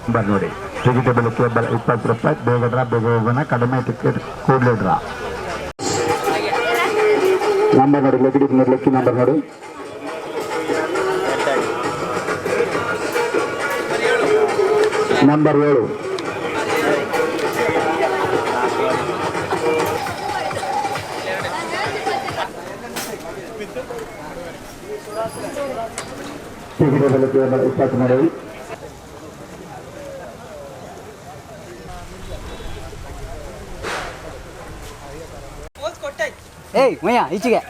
Number ನೋಡಿ. Ticket ಬೆಲೆ ಕೇವಲ 20 ರೂಪಾಯಿ. ಬೇಗ ಡ್ರಾ, ಬೇಗ ಹೋಗೋಣ. ಕಡಿಮೆ ಟಿಕೆಟ್, ಕೂಡಲೇ ಡ್ರಾ. ನಂಬರ್ ನೋಡಿ, ಲಕ್ಕಿ ನೋಡಿ, ಲಕ್ಕಿ ನಂಬರ್ ನೋಡಿ. ನಂಬರ್ 7. ಟಿಕೆಟ್ ಬೆಲೆ ಕೇವಲ 20 ನೋಡಿ. ಏಯ್ ಮಯ್ಯ, ಈಚೆಗೆ.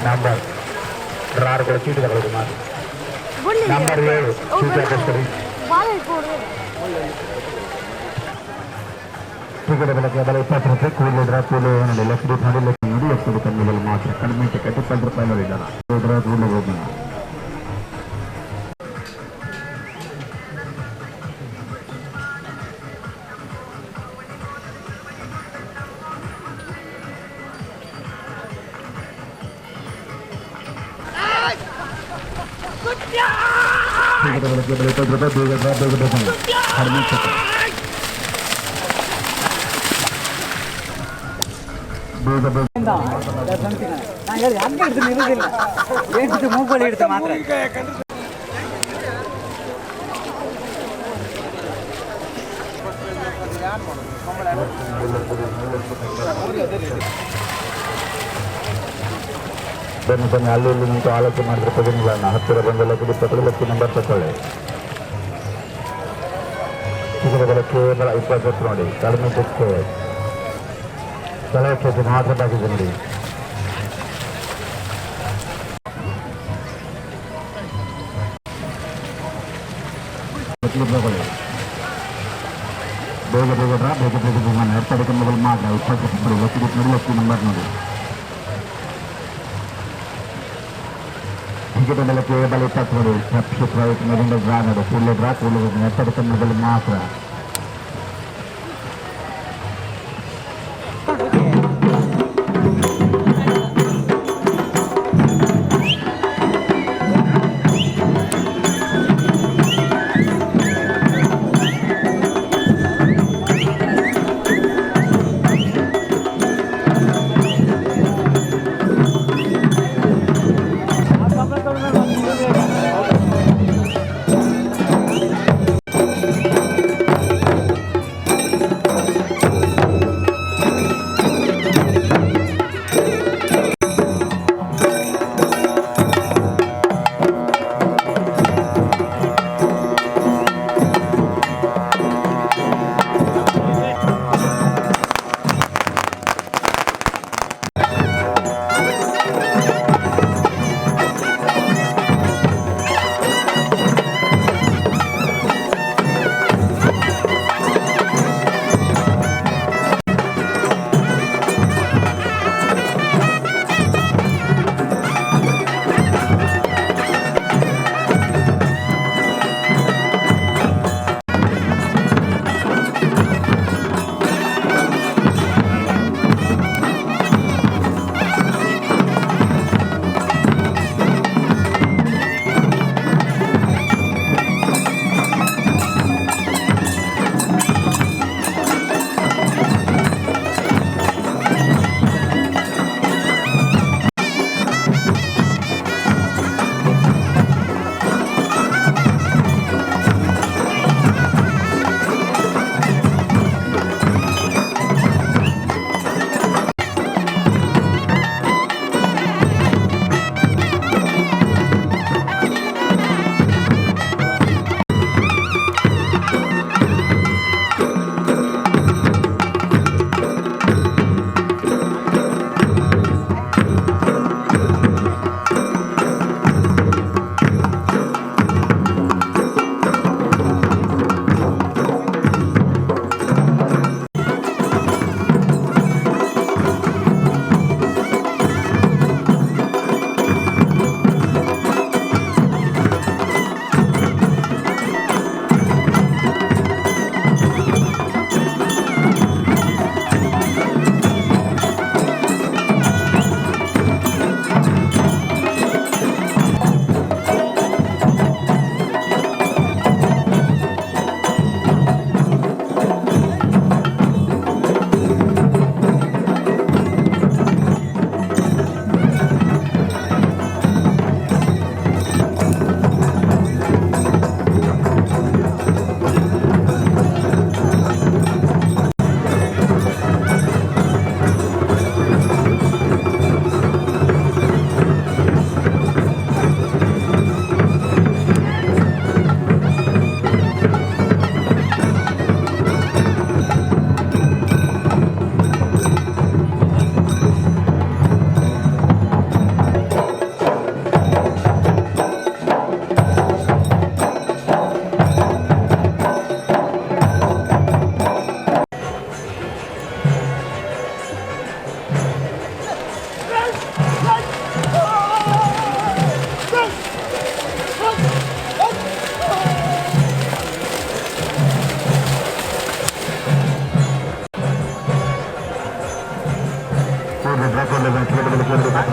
ನಂಬರ್ ಡ್ರಾರ್ಗಳ ಚೀಟಿ ತಗೊಳ್ಳೋದು ಮಾತು. ನಂಬರ್ 7 ಚೀಟಿ ಹಾಕಿಸ್ಕೊಡಿ. ಟಿಕೆಟ್ ಬೆಲೆ ಕೇವಲ 20 ರೂಪಾಯಿ. ಕೂಡಲೇ ಡ್ರಾ, ಕೂಡಲೇ ನೋಡಿ. ಲಕ್ಕಿ ನೋಡಿ, ಲಕ್ಕಿ ನೋಡಿ. ಎಷ್ಟು ಕಮ್ಮಿ ಬೆಲೆ ಮಾತ್ರ. ಕಡಿಮೆ ಟಿಕೆಟ್, 20 ರೂಪಾಯಿ ನೋಡಿ. ಡ್ರಾ, ಕೂಡಲೇ ಹೋಗೋಣ. ಟಿಕೆಟ್ ಬೆಲೆ ಕೇವಲ 20 ರೂಪಾಯಿ. ಬೇಗ ಡ್ರಾ, ಬೇಗ ಹೋಗೋಣ. ಕಡಿಮೆ ಟಿಕೆಟ್, ಬೇಗ ಬೇಗ. ನಾನು ಹೇಳಿ ಹಂಗೆ ಹಿಡಿದು ನಿಲ್ಲುದಿಲ್ಲ. ಏನು ಮೂಗುಗಳು ಹಿಡಿದು ಮಾತ್ರ. ಬನ್ನಿ ಬನ್ನಿ. ಅಲ್ಲಿ ಇಲ್ಲಿ ನಿಂತು ಆಲೋಚನೆ ಮಾಡಿದ್ರೆ ಪ್ರಯೋಜನ ಇಲ್ಲ. ಹತ್ತಿರ ಬಂದು ಲಕ್ಕಿ ತಗೊಳ್ಳಿ, ಲಕ್ಕಿ ನಂಬರ್ ತಗೊಳ್ಳಿ. ಟಿಕೆಟ್ ಬೆಲೆ ಕೇವಲ 20 ನೋಡಿ. ಕಡಿಮೆ ಟಿಕೆಟ್, ಕೆಲವು ಕೆಜಿ ಮಾತ್ರ ಬಾಕಿ ಇದೆ ನೋಡಿ. ಲಕ್ಕಿ ಬೇಗ ಬೇಗ ಡ್ರಾ, ಬೇಗ ಬೇಗ ಬಹುಮಾನ. ಎತ್ತಡಿ ಕಂಬಗಳು ಮಾತ್ರ 20 ಲಕ್ಕಿ ನೋಡಿ, ಲಕ್ಕಿ ನಂಬರ್ ನೋಡಿ. ಟಿಕೆಟ್ ಮೇಲೆ ಕೇವಲ 20 ನೋಡಿ. ರಕ್ಷಿತ ಮೇಲಿಂದ ಡ್ರಾ ನೋಡಿ, ಕೂಡಲೇ ಡ್ರಾ, ಕೂಡಲೇ ಎತ್ತಡಿ ಕಂಬಗಳು ಮಾತ್ರ.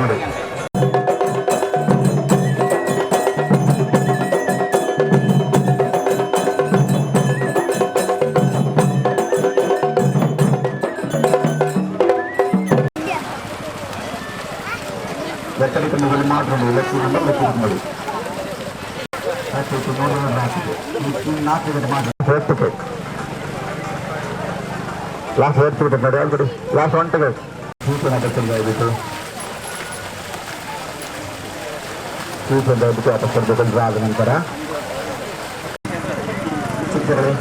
ಮಾಡಿ. ಎತ್ತಡಿ ಕಂಬಗಳು ಮಾತ್ರ ಲಕ್ಕಿ ನಂಬರ್ ಲಕ್ಕಿ ಮಾಡಿ. ನಾಲ್ಕು ಗಂಟೆ ಮಾತ್ರ. Four ticket, last four ticket ನೋಡಿ already. Last one ticket. ಸೂಚನೆ ದಯವಿಟ್ಟು ಸೂಚನೆ ದಯವಿಟ್ಟು ವಾಪಸ್ ಕೊಡಬೇಕು ಆದ ನಂತರ. ಚಿತ್ರಗಳು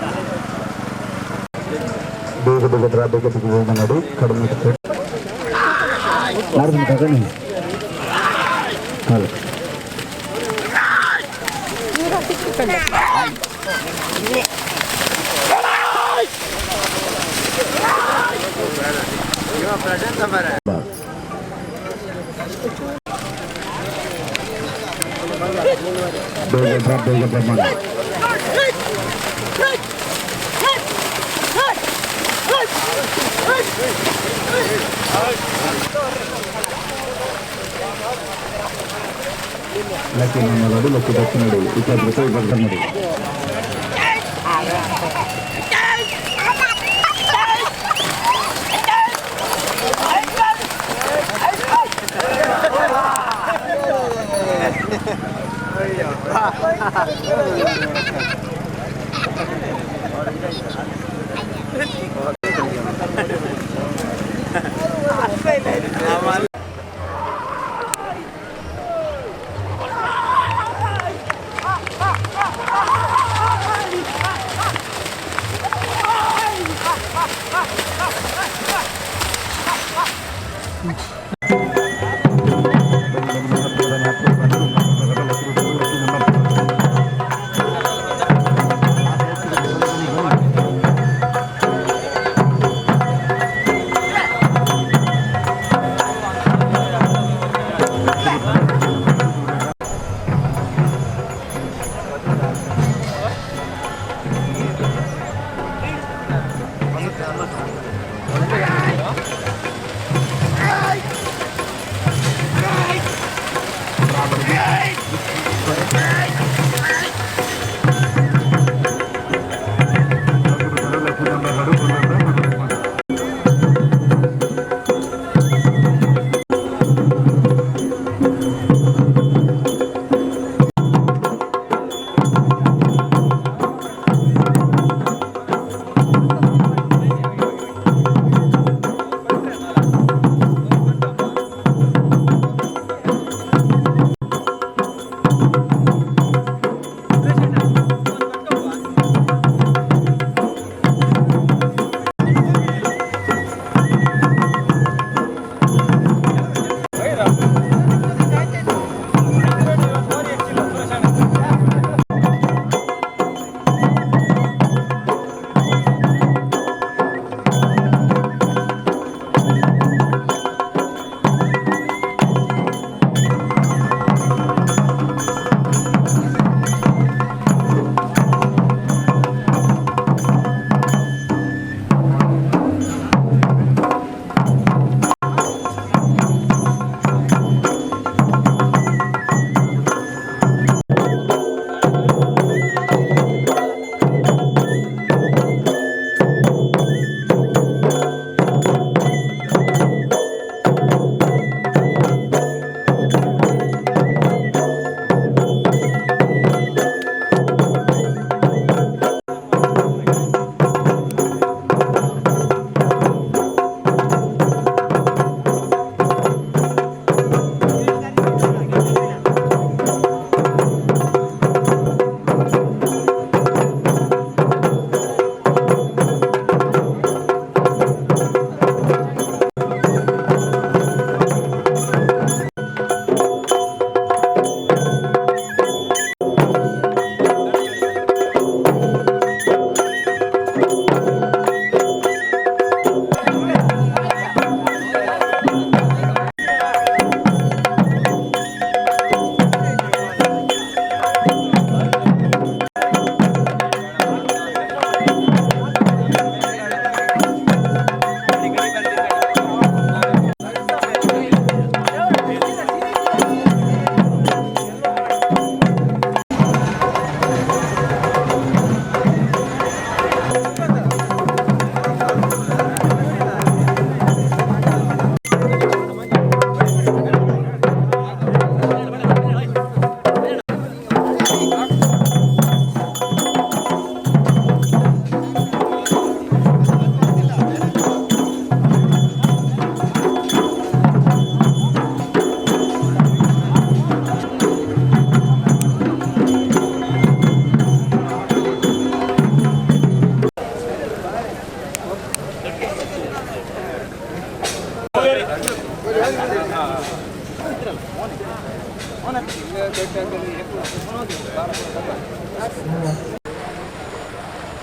ಬೇಗ ಬೇಗ ಡ್ರಾ, ಬೇಗ ಬೇಗ ನೋಡಿ. ಕಡಿಮೆ ಟಿಕೆಟ್ ತಗೊಂಡು. ಹಲೋ. ಬೇಗ ಬ್ರಹ್ಮಾಂಡ. ಲಕ್ಕಿ ನಮ್ಮದು ಲಕ್ಕಿ ದಕ್ಷಿಣ 20 ರೂಪಾಯಿ 20 ನೋಡಿ.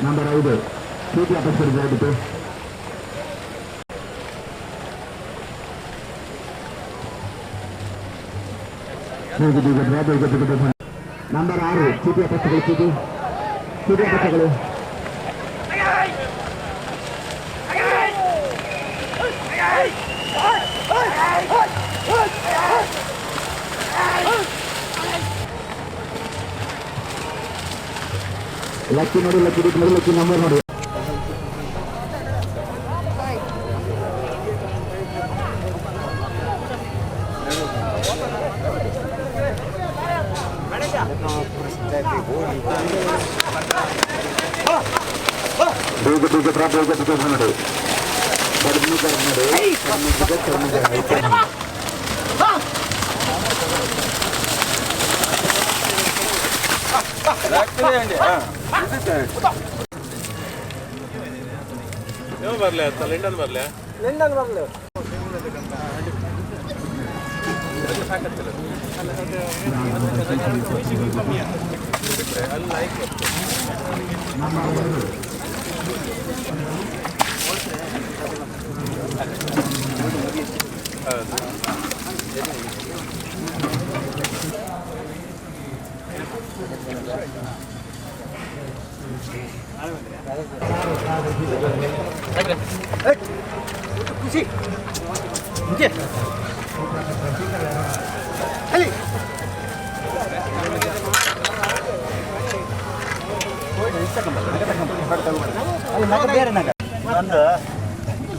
ನಂಬರ್ 5 ಚೀಟಿ ಅಪಸ್ಕರಿ ದಯವಿಟ್ಟು. ನಂಬರ್ 6 ಚೀಟಿ ಅಪಸ್ಕರಿ ಚೀಟಿ ಚೀಟಿ ಅಪಸ್ಕರಿ. ಲಕ್ಕಿ ನೋಡಿ, ಲಕ್ಕಿ ನೋಡಿ, ಲಕ್ಕಿ ನಂಬರ್ ನೋಡಿ. ಬೇಗ ಬೇಗ ಬೇಗ ಬೇಗ ನೋಡಿ. ಕಡಿಮೆ ನೋಡಿ, ಕಡಿಮೆ ಕಡಿಮೆ. ಬರಲಿ ಅಂತ ಲಂಡನ್ ಬರಲಿ. ಲಂಡನ್ ಬರಲಿ. ಖುಷಿ ಬೇರೆ ನಗ ಒಂದು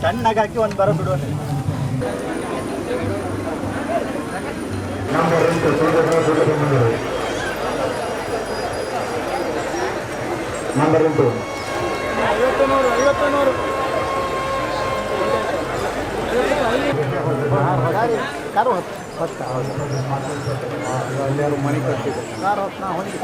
ಸಣ್ಣಗೆ ಹಾಕಿ ಒಂದು ಬರ ಬಿಡುವ. ನಂಬರ್ 8 ಸೂರ್ಯ. ನಂಬರ್ 8. 50, 50. ಕಾರು ಹೊತ್ತು ಹೊತ್ತ ಹೌದು. ಎಲ್ಲರೂ ಮನೆ ಕಟ್ಟಿದ್ರು ಕಾರು ಹೊತ್ತು ನಾ ಹೊಂದಿ.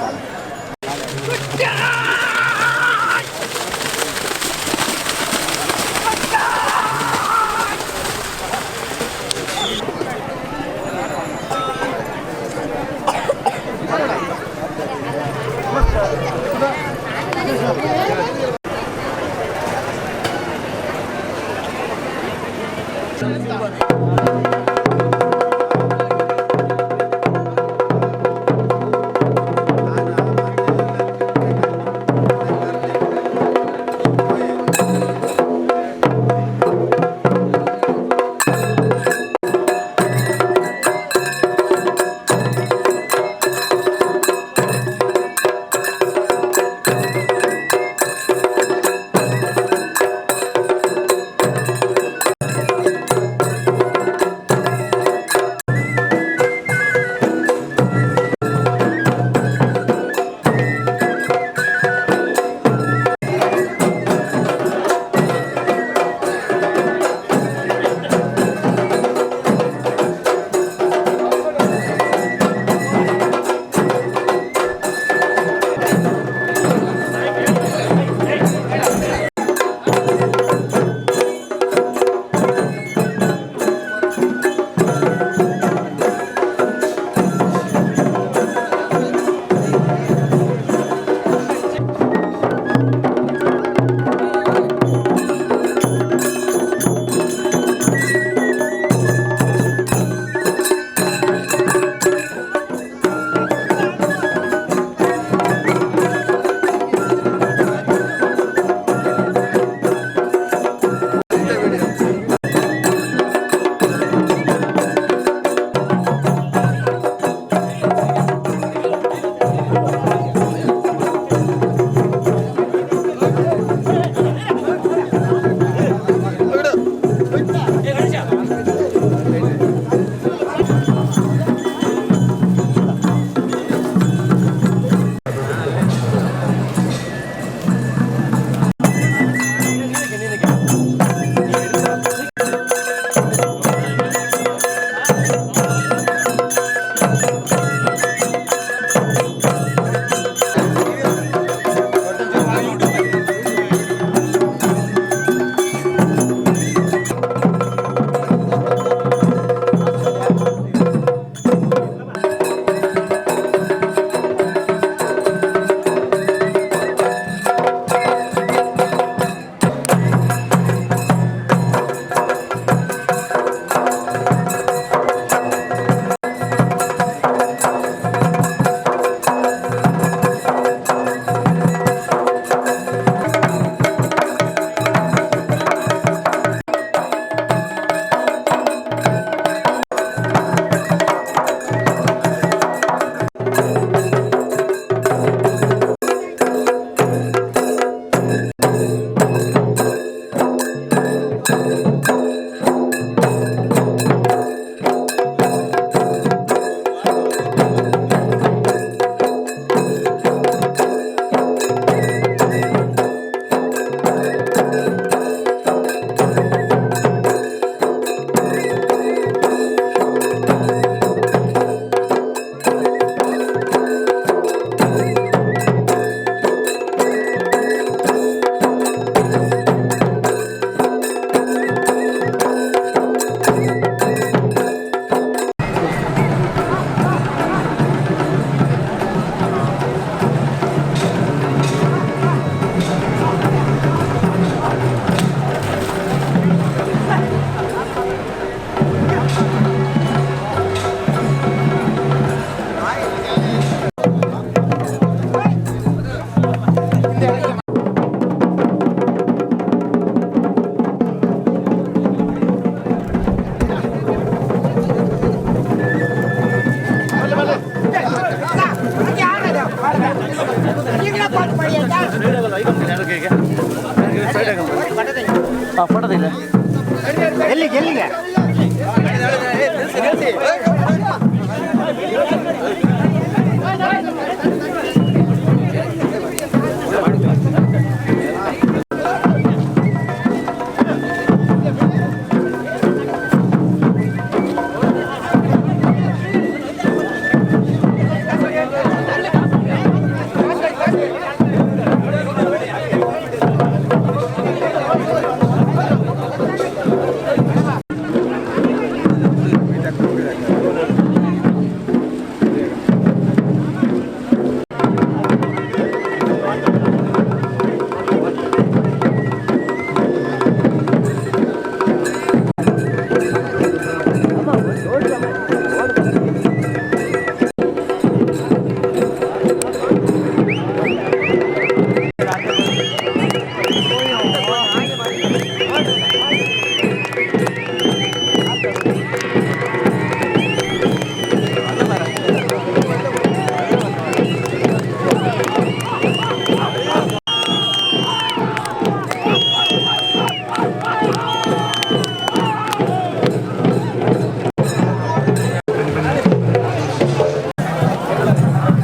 ಎಲ್ಲಿಗೆ ಎಲ್ಲಿಗೆ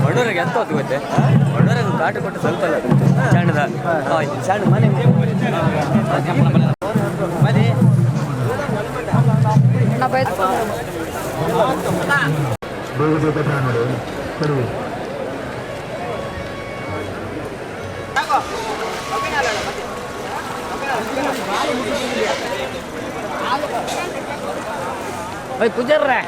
ಬಡವರಿಗೆ ಎಂತ ಹೊತ್ತು ಗೊತ್ತೆ? ಬಡವರಿಗೆ ಕಾಟ ಕೊಟ್ಟು ಸ್ವಲ್ಪ ಅಲ್ಲ, ಸಣ್ಣದ ಸಣ್ಣ ಮನೆ ಮನೆ. ಬೇಗ ಬೇಗ ಡ್ರಾ ನೋಡಿ ಸರಿ. ಪೂಜಾರ್ರೆ.